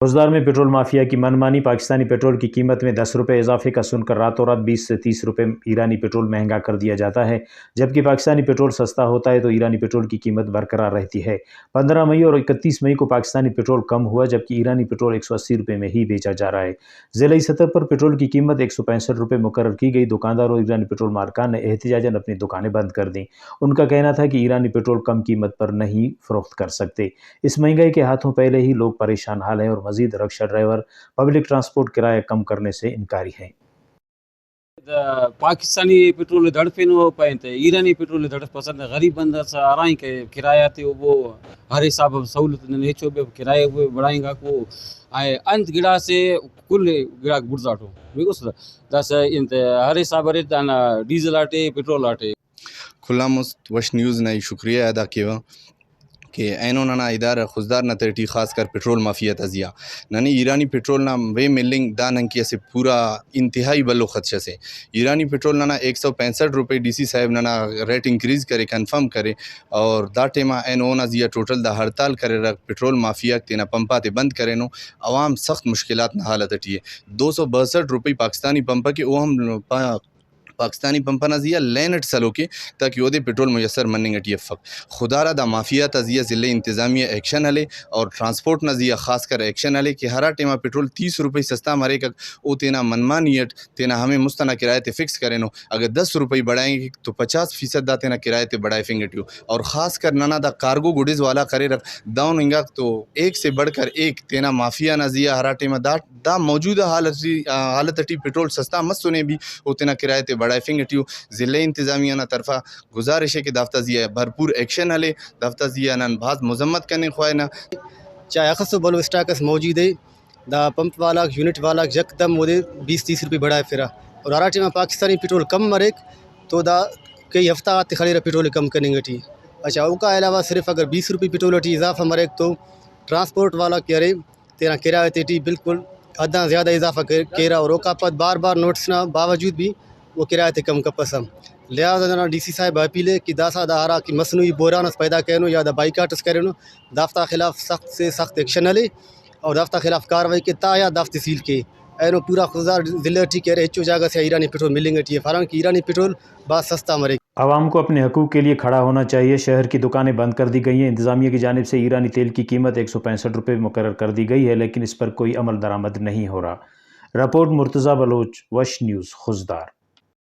خضدار میں petrol mafia کی من مانی، پاکستانی پٹرول کی قیمت میں دس روپے اضافے کا سن کر راتوں رات بیس سے تیس روپے ایرانی پٹرول مہنگا کر دیا جاتا ہے، جبکہ پاکستانی پٹرول سستا ہوتا ہے تو ایرانی پٹرول کی قیمت برقرار رہتی ہے۔ پندرہ مئی اور اکتیس مئی کو پاکستانی پٹرول کم ہوا، جبکہ ایرانی پٹرول ایک سو اسی روپے میں ہی بیچا جا رہا ہے۔ ضلعی سطح پر پٹرول کی قیمت ایک سو پینسٹھ روپے مقرر کی گئی۔ دکانداروں اور ایرانی پٹرول مالکان نے احتجاجاً اپنی دکانیں بند کر دیں۔ ان کا کہنا تھا کہ ایرانی پٹرول کم قیمت پر نہیں فروخت کر سکتے۔ اس مہنگائی کے ہاتھوں پہلے ہی لوگ پریشان حال ہیں اور مزید رکشہ ڈرائیور پبلک ٹرانسپورٹ کرایہ کم کرنے سے انکاری ہیں۔ د پاکستانی پٹرول دڑپینو پینت ایرانی پٹرول دڑپ پسند غریب بندہ سا آرائیں کہ کرایہ تے وہ ہر حساب سہولت نے چو بے کرایہ وہ بڑھائیں گا کو آئے انت گڑا سے کل گڑا بڑزاٹو۔ بگوس دس انت ہر حساب ریٹ دانا ڈیزل آٹے، پٹرول آٹے۔ کھلا مست وش نیوز نا شکریہ ادا کیوا کہ اینو ننا ادارہ خضدار نا تہٹی خاص کر پٹرول مافیا تا زیا ننے ایرانی پٹرول نا وے ملنگ دا ننکی اسہ پورا انتہائی بھلو خدشہ سے۔ ایرانی پٹرول ننا ایک سو پینسٹھ روپے ڈی سی صاحب ننا ریٹ انکریز کرے، کنفرم کرے، اور دا ٹائما اینو اونا زیا ٹوٹل دا ہڑتال کریرہ، پٹرول مافیا تینا پمپاتے بند کرینو، عوام سخت مشکلات نا حالت ٹی ہے۔ دو سو باسٹھ روپے پاکستانی پمپ کہ او ہم پا-، پاکستانی پمپ ئنا زیہا لین ئٹ سلوک ءِ، تاکہ اودے پٹرول میسر مننگ ئٹی افک۔ خدارا دا مافیا تا زیہا ضلعی انتظامیہ ایکشن ہلے اور ٹرانسپورٹ نا زیہا خاص کر ایکشن ہلے کہ ہرا ٹائما پٹرول تیس روپئی سستا مریکک، او تینا منمانی ئٹ تینا ہمے مست ئنا کرایہ تے فکس کرینو۔ اگہ دس روپئی بڑھائینگک تو پچاس فیصد دا تینا کرایہ تے بڑھائفنگ ئٹی ءُ۔ اور خاص کر ننا دا کارگو گڈز والا کریرک، دہن انگاک تو ایک سے بڑھ کر ایک تینا مافیا نا زیہا ہرا ٹائما دا دا موجودہ حالت ٹی، آ، حالت ٹی پٹرول سستا مسنے بھی او تینا کرایہ تے بڑھائفنگ ٹی ءُ۔ ضلعی انتظامیہ نا طرفا گزارش ہے کہ دافتا زیہا بھرپور ایکشن ہلے، دافتا زیہا نن بھاز مذمت کننگ خواہنہ۔ چاہے اخس و بلو اسٹاک اس موجود ہے، دا پمپ والاک، یونٹ والاک یکدم اودے بیس تیس روپے بڑھائفرہ، اور ہرا ٹائما پاکستانی پٹرول کم مریک تو دا کئی ہفتہ غاتے خلیرہ پٹرول کم کننگ ٹی۔ اچھا، اوکا علاوہ صرف اگر بیس روپے پٹرول ٹی اضافہ مریک تو ٹرانسپورٹ والا کہ ارے تینا کرایہ تیٹی بالکل حداں زیادہ اضافہ کر-، کیرہ اور اوکا پد بار بار نوٹس نا باوجود بھی وہ کرایہ تے کم کپسہ۔ لہذا ننا ڈی سی صاحب اپیل ہے کہ داسا دا ہرا کہ مصنوعی بحران اس پیدا کرینو یا دا بائیکاٹ اس کرینو، دافتا خلاف سخت سے سخت ایکشن ہلے اور دافتا خلاف کاروائی کے تایا دافتے سیل کے۔ اینو پورا خضدار ضلع ٹی کہ ارے ہچو جاگہ سے ایرانی پٹرول ملنگ ٹی ہے، حالانکہ ایرانی پٹرول بھاز سستا مریک۔ عوام کو اپنے حقوق کے لیے کھڑا ہونا چاہیے۔ شہر کی دکانیں بند کر دی گئی ہیں۔ انتظامیہ کی جانب سے ایرانی تیل کی قیمت ایک سو پینسٹھ روپے مقرر کر دی گئی ہے، لیکن اس پر کوئی عمل درآمد نہیں ہو رہا۔ رپورٹ مرتضی بلوچ، وش نیوز، خضدار۔